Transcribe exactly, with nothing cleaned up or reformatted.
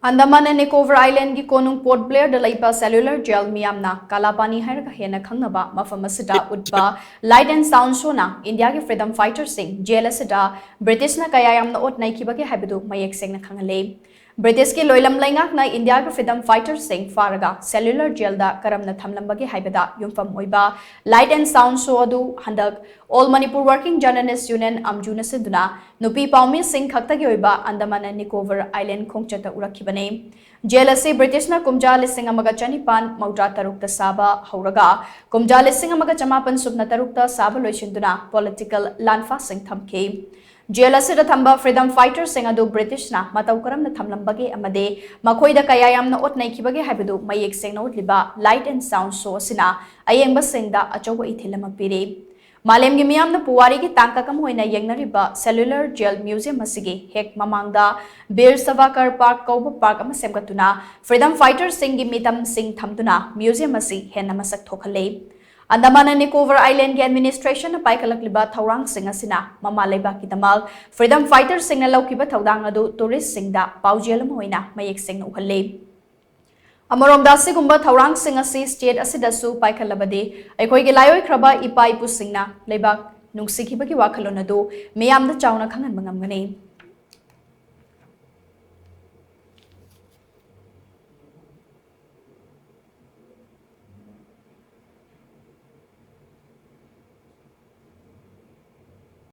Andaman and Nicobar ꯑꯥꯏꯂꯦꯟꯒꯤ ꯀꯣꯅꯨꯡ port ꯕ꯭ꯂꯦꯌꯔꯗ ꯂꯩꯕ cellular jail ꯃꯤꯌꯥꯝꯅ ꯀꯥꯂꯥꯄꯥꯅꯤ ꯍꯥꯏꯔꯒ ꯍꯦꯟꯅ ꯈꯪꯅꯕ ꯃꯐꯝ ꯑꯁꯤꯗ ꯎꯠꯄ light and sound showꯅ ꯏꯟꯗꯤꯌꯥꯒꯤ freedom fighterꯁꯤꯡ jail ꯑꯁꯤꯗ ꯕ꯭ꯔꯤꯇꯤꯁꯅ ꯀꯌꯥ ꯌꯥꯝꯅ ꯑꯣꯠ ꯅꯩꯈꯤꯕꯒꯦ ꯍꯥꯏꯕꯗꯨ ꯃꯌꯦꯛ ꯁꯦꯡꯅ ꯈꯪꯍꯜꯂꯤ꯫ ꯕ꯭ꯔꯤꯇꯤꯁꯀꯤ ꯂꯣꯏꯂꯝ ꯂꯩꯉꯥꯛꯅ ꯏꯟꯗꯤꯌꯥꯒꯤ freedom fighterꯁꯤꯡ ꯐꯥꯔꯒ cellular jailꯗ ꯀꯔꯝꯅ ꯊꯝꯂꯝꯕꯒꯦ ꯍꯥꯏꯕꯗ ꯌꯨꯝꯐꯝ ꯑꯣꯏꯕ light and sound show ꯑꯗꯨ ꯍꯟꯗꯛ All Manipur Working Journalist Union, ꯑꯝꯖꯨꯅ ꯁꯤꯟꯗꯨꯅ ꯅꯨꯄꯤ ꯄꯥꯎꯃꯤꯁꯤꯡ ꯈꯛꯇꯒꯤ ꯑꯣꯏꯕ ꯑꯟꯗꯃꯥꯟ ꯑꯦꯟ ꯅꯤꯀꯣꯕꯔ ꯑꯥꯏꯂꯦꯟ ꯈꯣꯡꯆꯠꯇ ꯎꯔꯛꯈꯤꯕꯅꯤ꯫ Jail ꯑꯁꯤ ꯕ꯭ꯔꯤꯇꯤꯁꯅ ꯀꯨꯝꯖꯥ ꯂꯤꯁꯤꯡ ꯑꯃꯒ ꯆꯅꯤꯄꯥꯟ ꯃꯧꯗ꯭ꯔꯥ ꯇꯔꯨꯛꯇ ꯁꯥꯕ ꯍꯧꯔꯒ ꯀꯨꯝꯖꯥ ꯂꯤꯁꯤꯡ ꯑꯃꯒ ꯆꯃꯥꯄꯟ ꯁꯨꯞꯅ ꯇꯔꯨꯛꯇ ꯁꯥꯕ ꯂꯣꯏꯁꯤꯟꯗꯨꯅ political ꯂꯥꯟꯐꯥꯁꯤꯡ ꯊꯝꯈꯤ꯫ Jail ꯑꯁꯤꯗ ꯊꯝꯕ freedom fighterꯁꯤꯡ ꯑꯗꯨ ꯕ꯭ꯔꯤꯇꯤꯁꯅ ꯃꯇꯧ ꯀꯔꯝꯅ ꯊꯝꯂꯝꯕꯒꯦ ꯑꯃꯗꯤ ꯃꯈꯣꯏꯗ ꯀꯌꯥ ꯌꯥꯝꯅ ꯑꯣꯠ ꯅꯩꯈꯤꯕꯒꯦ ꯍꯥꯏꯕꯗꯨ ꯃꯌꯦꯛ ꯁꯦꯡꯅ ꯎꯠꯂꯤꯕ light and sound show ꯑꯁꯤꯅ ꯑꯌꯦꯡꯕꯁꯤꯡꯗ ꯑꯆꯧꯕ ꯏꯊꯤꯜ ꯑꯃ ꯄꯤꯔꯤ꯫ ꯃꯥꯂꯦꯝꯒꯤ ꯃꯤꯌꯥꯝꯅ ꯄꯨꯋꯥꯔꯤꯒꯤ ꯇꯥꯡꯀꯛ ꯑꯃ ꯑꯣꯏꯅ ꯌꯦꯡꯅꯔꯤꯕ cellular jail museum ꯑꯁꯤꯒꯤ ꯍꯦꯛ ꯃꯃꯥꯡꯗ ꯕꯤꯔ ꯁꯥꯚꯔꯀꯔ ꯄꯥꯔꯛ ꯀꯧꯕ ꯄꯥꯔꯛ ꯑꯃ ꯁꯦꯝꯒꯠꯇꯨꯅ freedom fighterꯁꯤꯡꯒꯤ ꯃꯤꯇꯝꯁꯤꯡ ꯊꯝꯗꯨꯅ museum ꯑꯁꯤ ꯍꯦꯟꯅ ꯃꯁꯛ ꯊꯣꯛꯍꯜꯂꯤ꯫ ꯑꯟꯗꯃꯥꯟ ꯑꯦꯟ ꯅꯤꯀꯣꯕꯔ ꯑꯥꯏꯂꯦꯟꯒꯤ administrationꯅ ꯄꯥꯏꯈꯠꯂꯛꯂꯤꯕ ꯊꯧꯔꯥꯡꯁꯤꯡ ꯑꯁꯤꯅ ꯃꯃꯥ ꯂꯩꯕꯥꯛꯀꯤꯗꯃꯛ freedom fighterꯁꯤꯡꯅ ꯂꯧꯈꯤꯕ ꯊꯧꯗꯥꯡ ꯑꯗꯨ touristꯁꯤꯡꯗ ꯄꯥꯎꯖꯦꯜ ꯑꯃ ꯑꯣꯏꯅ ꯃꯌꯦꯛ ꯁꯦꯡꯅ ꯎꯍꯜꯂꯤ꯫ ꯑꯃꯔꯣꯝꯗ, ꯑꯁꯤꯒꯨꯝꯕ ꯊꯧꯔꯥꯡꯁꯤꯡ ꯑꯁꯤ state ꯑꯁꯤꯗꯁꯨ ꯄꯥꯏꯈꯠꯂꯕꯗꯤ ꯑꯩꯈꯣꯏꯒꯤ ꯂꯥꯏꯑꯣꯏꯈ꯭ꯔꯕ ꯏꯄꯥ ꯏꯄꯨꯁꯤꯡꯅ ꯂꯩꯕꯥꯛ ꯅꯨꯡꯁꯤꯈꯤꯕꯒꯤ ꯋꯥꯈꯜꯂꯣꯟ ꯑꯗꯨ ꯃꯤꯌꯥꯝꯗ ꯆꯥꯎꯅ ꯈꯪꯍꯟꯕ ꯉꯝꯒꯅꯤ꯫